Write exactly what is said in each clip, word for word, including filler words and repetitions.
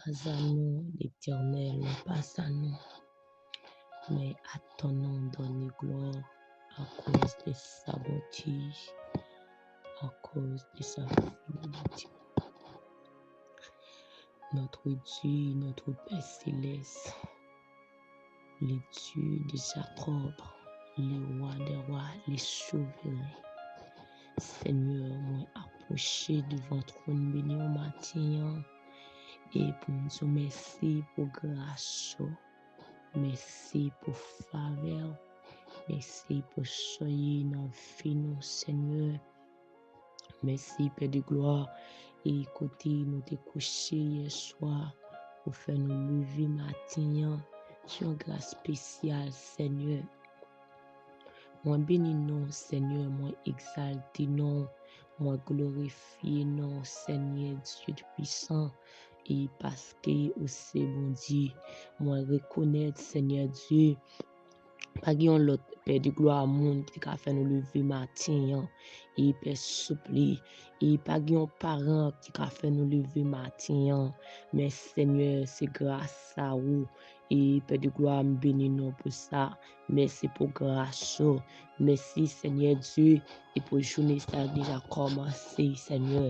pas à nous, l'Éternel, non pas à nous, mais à ton nom donner gloire à cause de sa bonté, à cause de sa fidélité. Notre Dieu, notre Père céleste, le Dieu de Jacob, le Roi des rois, le souverain. Senyè, mwen apwoche devan twòn beni w maten an, e pou m di w mèsi pou gras ou, mèsi pou favè w, mèsi pou souri nan vi nou, Senyè. Mèsi, Pè de glwa, e kote nou te kouche yè swa, ou fè nou leve maten an, se yon gras espesyal, Senyè. Mwen beni non w, Senyè, mwen egzalte non w, mwen glorifye non w, Senyè Dye Toupisan, e paske ou se Bondye, mwen rekonèt, Senyè Dye, pa gen yon lòt, Pè de glwa, moun ki te ka fè nou leve maten an, e Pè souple, e pa gen yon paran ki te ka fè nou leve maten an, men Senyè, se gras a ou, e Pè de glwa, m beni non w pou sa. Mèsi pou gras ou. Mèsi, Senyè Dye, e pou jounen sa k deja kòmanse, Senyè.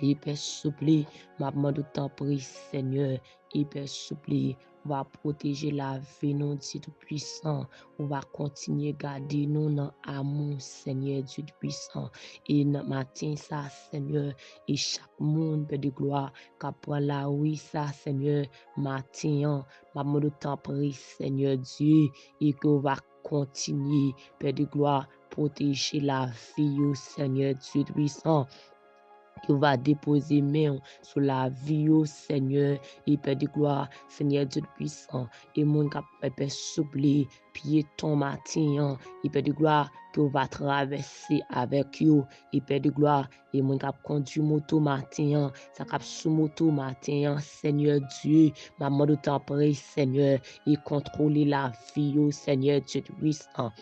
E Pè souple, m ap mande w tanpri, Senyè, e Pè souple, ou va pwoteje lavi nou, Dye Toupisan. Ou va kontinye gade nou nan amou, Senyè Dye Toupisan. E nan maten sa, Senyè, e chak moun, Pè de glwa, k ap pran lari sa, Senyè, maten an, m ap mande w tanpri, Senyè Dye, e ke w va kontinye, Pè de glwa, pwoteje lavi yo, Senyè Dye Toupisan. Ke w va depoze men w sou lavi yo, Senyè, e Pè de glwa, Senyè Dye Toupisan, e moun k ap, e Pè souple, pyeton maten an, e Pè de glwa, ke w va travèse avèk yo, e Pè de glwa, e moun k ap kondui moto maten an, sa k ap sou moto maten an, Senyè Dye, m ap mande w tanpri, Senyè, e kontwole lavi yo, Senyè Dye Toupisan.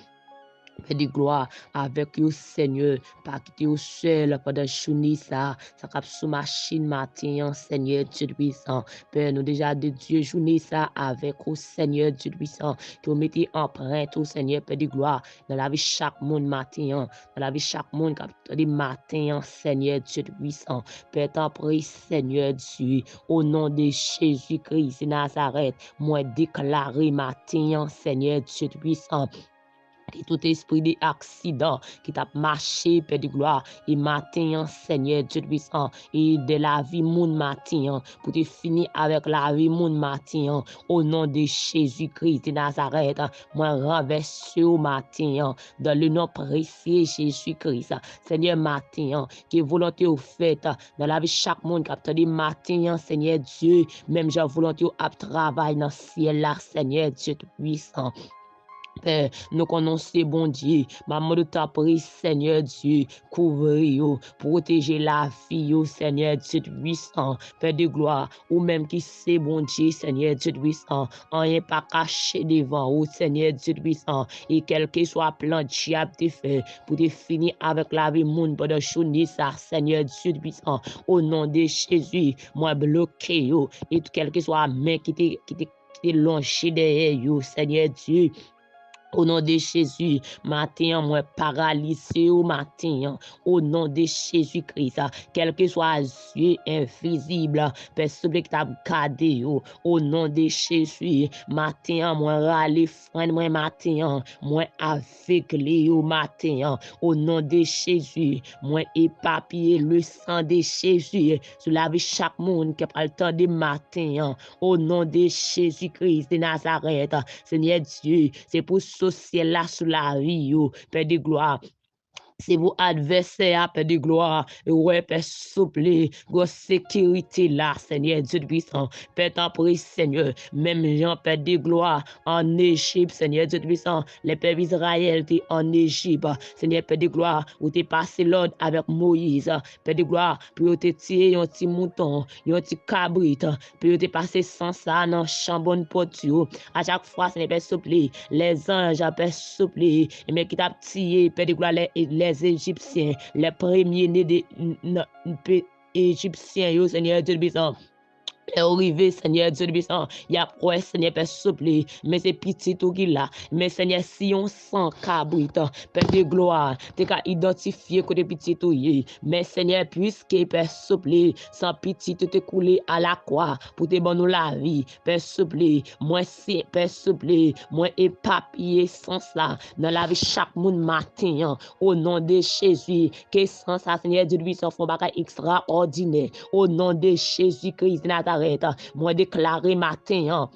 Pè de glwa, avèk yo, Senyè, pa kite yo sèl pandan jounen sa, sa k ap sou machin maten an, Senyè Dye Toupisan. Pè, nou deja dedye jounen sa avèk ou, Senyè Dye Toupisan, ke w mete anprent ou, Senyè, Pè de glwa, nan lavi chak moun maten an, nan lavi chak moun k ap tande maten an, Senyè Dye Toupisan. Pè, tanpri, Senyè Dye, o non de Jezi Kris de Nazarèt, mwen deklare maten an, Senyè Dye Toupisan, ke tout espri de aksidan ki t ap mache, Pè de glwa, e maten an, Senyè Dye Toupisan, e de lavi moun maten an, pou te fini avèk lavi moun maten an, o non de Jezi Kris de Nazarèt, mwen ranvèse w maten an, dans le nom précieux Jésus Christ. Senyè, maten an, ke volonte w fèt nan lavi chak moun k ap tande maten an, Senyè Dye, menm jan volonte w ap travay nan syèl la, Senyè Dye Toupisan. Pè, nou konnen w se Bondye. M ap mande w tanpri, Senyè Dye, kouvri yo, pwoteje lavi yo, Senyè Dye Toupisan. Pè de glwa, ou menm ki se Bondye, Senyè Dye Toupisan. Anyen pa kache devan ou, Senyè Dye Toupisan. E kèlkeswa plan dyab te fè pou te fini avèk lavi moun pandan jounen sa, Senyè Dye Toupisan, o non de Jezi, mwen bloke yo. E kèlkeswa men ki te, ki te ki te lonje dèyè yo, Senyè Dye. O non de Jezi, maten an, mwen paralize yo maten an. O non de Jezi Kris, kèlkeswa zye envizib, Pè souple ki t ap gade yo. O non de Jezi, maten an, mwen rale frenn mwen maten an. Mwen avegle yo maten an. O non de Jezi, mwen epapiye le sang de Jezi sou lavi chak moun ki pral tande maten an. O non de Jezi Kris de Nazarèt, Senyè Dye, se pou sosyè la sou lavi yo, Pè de glwa. Se pou advèsè a, Pè de glwa, wè, Pè souple, gwo sekirite la, Senyè Dye Toupisan. Pè, tanpri, Senyè, menm jan, Pè de glwa, ann Ejip, Senyè Dye Toupisan, lè pèp Izrayèl te ann Ejip, Senyè, Pè de glwa, ou te pase lòd avèk Moyiz, Pè de glwa, pou yo te tiye yon ti mouton, yon ti kabrit, pou yo te pase san sa nan chan bòn pòt yo. A chak fwa, Senyè Pè souple, lèzanj, Pè souple, ebyen ki t ap tiye, Pè de glwa, lè, lèzejipsyen, lè premye ne de, n, n, pe, ejipsyen yo, Senyè Dye Toupisan. Lè yo rive, Senyè Dye Tibisman, y ap wè, Senyè, Pè, souple, men se pitit ou ki la. Men, Senyè, si yon san kabrit, Pè de glwa, te ka idantifye kote pitit ou ye, men, Senyè, piske, Pè, souple, san pitit ou te koule alakwa pou te ban nou lavi, Pè, souple, mwen se, Pè, souple, mwen epapiye san sa nan lavi chak moun maten an. O non de Jezi, ke san sa, Senyè Dye Tibisman, fè yon bagay ekstraòdinè. O non de Jezi Kris de Nazarèt, mwen deklare maten an,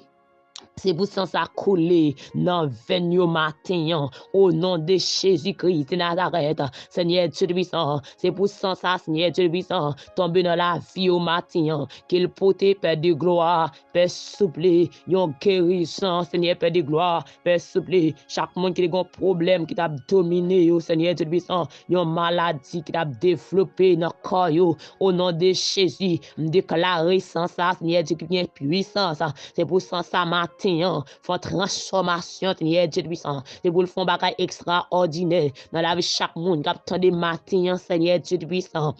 se pou san sa koule nan venn yo maten an. O non de Jezi Kris de Nazarèt, Senyè Dye Tibisman, se pou san sa, Senyè Dye Tibisman, tonbe nan lavi yo maten an. Ke l pote, Pè de glwa, Pè, souple, yon gerizon, Senyè, Pè de glwa, Pè, souple, chak moun ki te gen yon pwoblèm ki t ap domine yo, Senyè Dye Tibisman, yon maladi ki t ap devlope nan kò yo, o non de Jezi, m deklare san sa, Senyè Dye, ki gen pwisans, se pou san sa maten an, fè yon transfòmasyon, Senyè Dye Tibisman, se pou l fè yon bagay ekstraòdinè nan lavi chak moun k ap tande maten an, Senyè Dye Tibisman.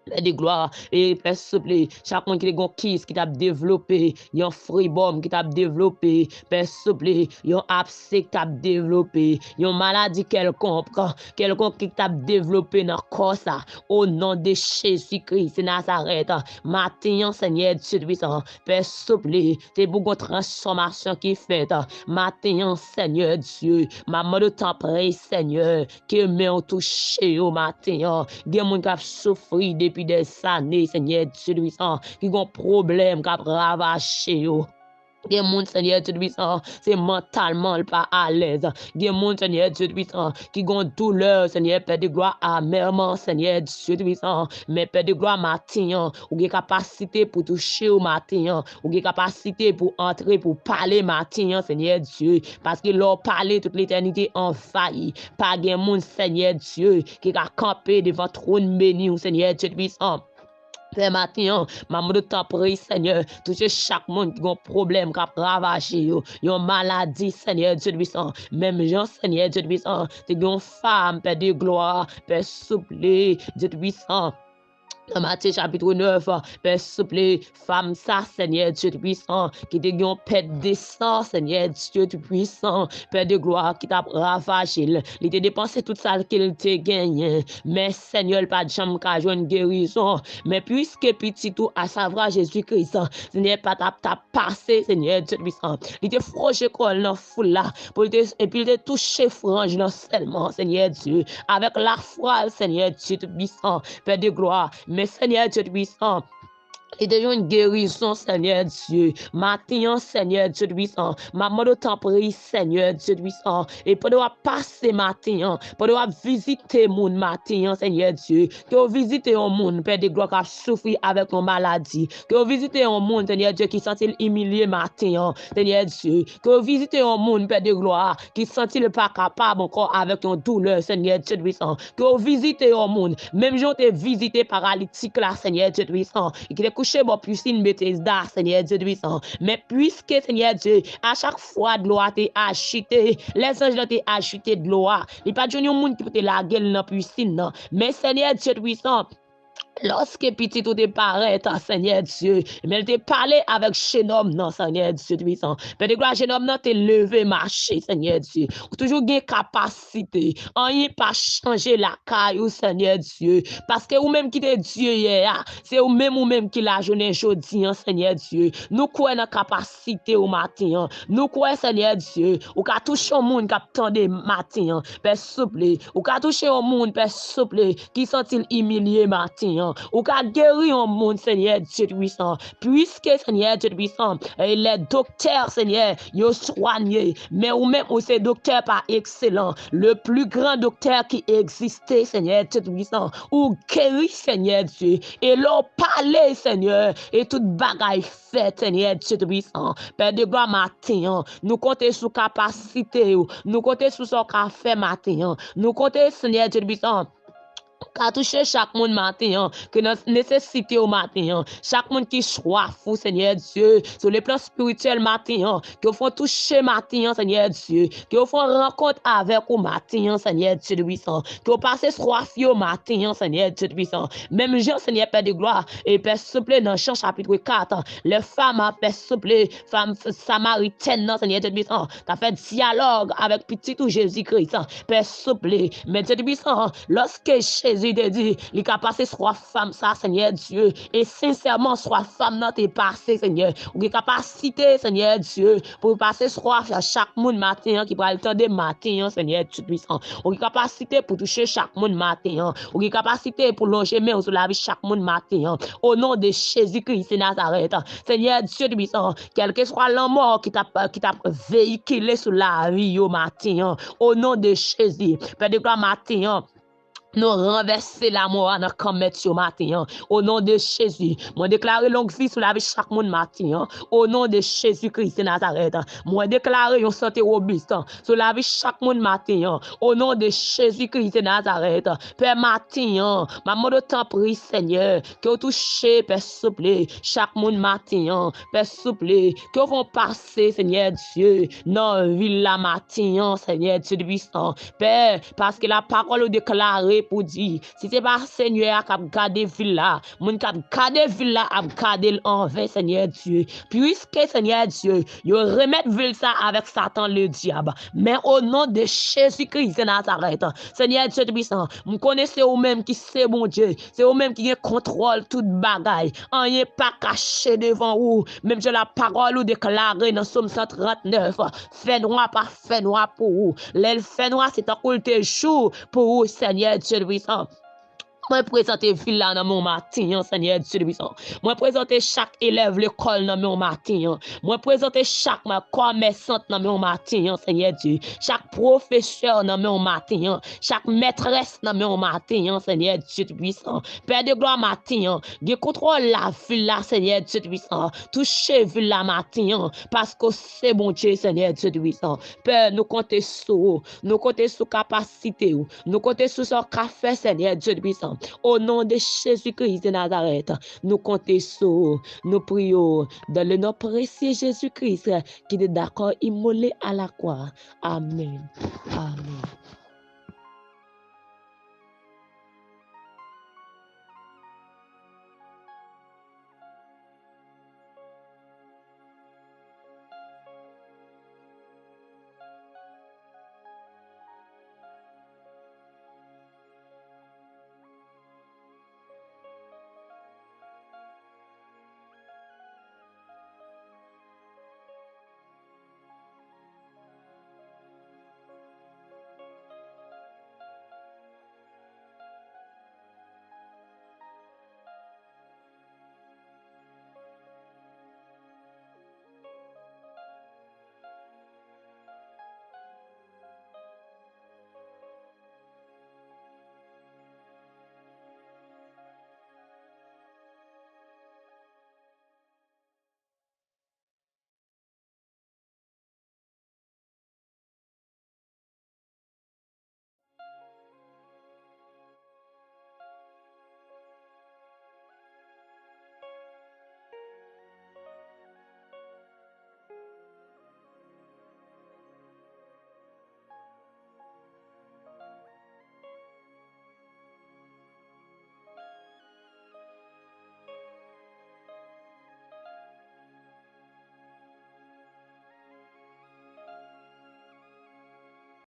Pè de glwa, e Pè, souple, chak moun ki te gen yon kis ki t ap devlope, yon fribòm ki t ap devlope, Pè, souple, yon abse ki t ap devlope, yon maladi kèlkonk, kèlkonk ki t ap devlope nan kò sa, o non de Jezi Kris de Nazarèt, maten an, Senyè Dye Tibisman, Pè, souple, se pou gen yon transfòmasyon ki fèt, maten an, Senyè Dye, m ap mande w tanpri, Senyè, ke men w touche yo maten an. Gen moun k ap soufri depi dèzane, Senyè Dye Tibisman, ki gen pwoblèm k ap ravaje yo. Gen moun, Senyè Dye Tibisman, se mantalman l pa alèz. Gen moun, Senyè Dye Tibisman, ki gen doulè, Senyè Pè de glwa, amèman, Senyè Dye Tibisman. Men Pè de glwa, maten an, ou gen kapasite pou touche yo maten an. Ou gen kapasite pou antre, pou pale maten an, Senyè Dye. Paske lè w pale, tout letènite anvayi. Pa gen moun, Senyè Dye, ki ka kanpe devan twòn beni w, Senyè Dye Tibisman. Pè, maten an, m ap mande w tanpri, Senyè, touche chak moun ki gen yon pwoblèm k ap ravaje yo, yon maladi, Senyè Dye Tibisman. Menm jan, Senyè Dye Tibisman, te gen yon fanm, Pè de glwa, Pè, souple, Dye Tibisman. Nan Matye chapit nèf, Pè, souple, fanm sa, Senyè Dye Tibisman, ki te gen yon pèt de san, Senyè Dye Tibisman, Pè de glwa, ki t ap ravaje l. Li te depanse tout sa ke l te genyen. Men, Senyè, l pa t janm ka jwenn gerizon. Men piske pitit ou, asavwa Jezi Kris, Senyè, pa t ap, t ap pase, Senyè Dye Tibisman, li te fwoje kò l nan foul la, pou l te, epi l te touche franj lan sèlman, Senyè Dye, avèk lafwa l, Senyè Dye Tibisman, Pè de glwa. Men, Senyè Dye Tibisman, li te jwenn gerizon, Senyè Dye. Maten an, Senyè Dye Tibisman, m ap mande w tanpri, Senyè Dye Tibisman, e pandan w ap pase maten an, pandan w ap vizite moun maten an, Senyè Dye, ke w vizite yon moun, Pè de glwa, k ap soufri avèk yon maladi, ke w vizite yon moun, Senyè Dye, ki santi l imilye maten an, Senyè Dye, ke w vizite yon moun, Pè de glwa, ki santi l pa kapab ankò avèk yon doulè, Senyè Dye Tibisman, ke w vizite yon moun, menm jan w te vizite paralitik la, Senyè Dye Tibisman, ki te kouche bò pisin Betesda, Senyè Dye Tibisman. Men piske, Senyè Dye, a chak fwa dlo a te ajite, lè zanj lan te ajite dlo a, li pa t jwenn yon moun ki pou te lage l nan pisin nan. Men, Senyè Dye Tibisman, lòske pitit ou te parèt, Senyè Dye, men l te pale avèk jenòm nan, Senyè Dye Tibisman. Pè de glwa, jenòm nan te leve mache, Senyè Dye. Ou toujou gen kapasite. Anyen pa chanje lakay ou, Senyè Dye. Paske ou menm ki te Dye yè a, se ou menm, ou menm ki la jounen jodi an, Senyè Dye. Nou kwè nan kapasite ou maten an. Nou kwè, Senyè Dye, ou ka touche yon moun k ap tande maten an. Pè, souple, ou ka touche yon moun, Pè, souple, ki santi l imilye maten an. Ou ka geri yon moun, Senyè Dye Tibisman. Piske, Senyè Dye Tibisman, e lè doktè, Senyè, yo swanye, men ou menm, ou se doktè pa ekselan, le pli gran doktè ki egziste, Senyè Dye Tibisman. Ou geri, Senyè Dye. E lè w pale, Senyè, e tout bagay fèt, Senyè Dye Tibisman. Pè de glwa, maten an, nou konte sou kapasite ou. Nou konte sou sa w ka fè maten an. Nou konte, Senyè Dye Tibisman, ka touche chak moun maten an, ke nan nesesite yo maten an, chak moun ki swaf ou, Senyè Dye, sou le plan espirityèl maten an, ke w fè yon touche maten an, Senyè Dye, ke w fè yon rankont avèk ou maten an, Senyè Dye Tibwisan, ke w pase swaf yo maten an, Senyè Dye Tibwisan, menm jan, Senyè Pè de glwa, e Pè souple nan Jan chapit kat, lè fanm, Pè souple, fanm samaritèn nan, Senyè Dye Tibwisan, ta fè dyalòg avèk pitit ou Jezi Kris, Pè souple, men Dye Tibwisan, lòske Jezi te di, li ka pase swaf fanm sa, Senyè Dye, e sensèman, swaf fanm nan te pase, Senyè, ou gen kapasite, Senyè Dye, pou pase swaf chak moun maten an ki pral tande maten an, Senyè Dye Tibwisan, ou gen kapasite pou touche chak moun maten an, ou gen kapasite pou lonje men w sou lavi chak moun maten an, o non de Jezi Kris de Nazarèt, Senyè Dye Tibwisan, kèlkeswa lanmò ki t ap, ki t ap veyikile sou lavi yo maten an, o non de Jezi, Pè de glwa maten an, nou ranvèse lamò a nan kanmèt yo maten an. O non de Jezi, mwen deklare long vi sou lavi chak moun maten an. O non de Jezi Kris de Nazarèt, mwen deklare yon sante wobis sou lavi chak moun maten an. O non de Jezi Kris de Nazarèt, Pè maten an, m ap mande w tanpri, Senyè, ke w touche, Pè souple, chak moun maten an, Pè souple, ke w fè yon pase, Senyè Dye, nan vil la maten an, Senyè Dye Tibwisan, Pè, paske lapawòl ou deklare pou di, si se pa Senyè a k ap gade vil la, moun k ap gade vil la ap gade l anven, Senyè Dye. Piske, Senyè Dye, yo remèt vil sa avèk Satan Ledyab. Men o non de Jezi Kris de Nazarèt, Senyè Dye Tibwisan, m konnen se ou menm ki se Bondye, se ou menm ki gen kontwòl tout bagay. Anyen pa kache devan ou, menm jan lapawòl ou deklare nan Sòm san trannèf, fènwa pa fènwa pou ou. Lè l fènwa, se tankou l te jou pou ou, Senyè Dye Tibwisan. Mwen prezante vil la nan men w maten an, Senyè Dye Tibwisan. Mwen prezante chak elèv lekòl nan men w maten an. Mwen prezante chak ma-, kòmèsant nan men w maten an, Senyè Dye. Chak pwofesè nan men w maten an. Chak mètrès nan men w maten an, Senyè Dye Tibwisan. Pè de glwa maten an, gen kontwòl lavil la, Senyè Dye Tibwisan. Touche vil la maten an, paske w se Bondye, Senyè Dye Tibwisan. Pè, nou konte sou ou. Nou konte sou kapasite w. Nou konte sou sa w ka fè, Senyè Dye Tibwisan. O non de Jezi Kris de Nazarèt, nou konte sou ou. Nou priye w dans le nom précieux Jésus-Christ, ki te dakò imole à la croix. Amèn. Amèn.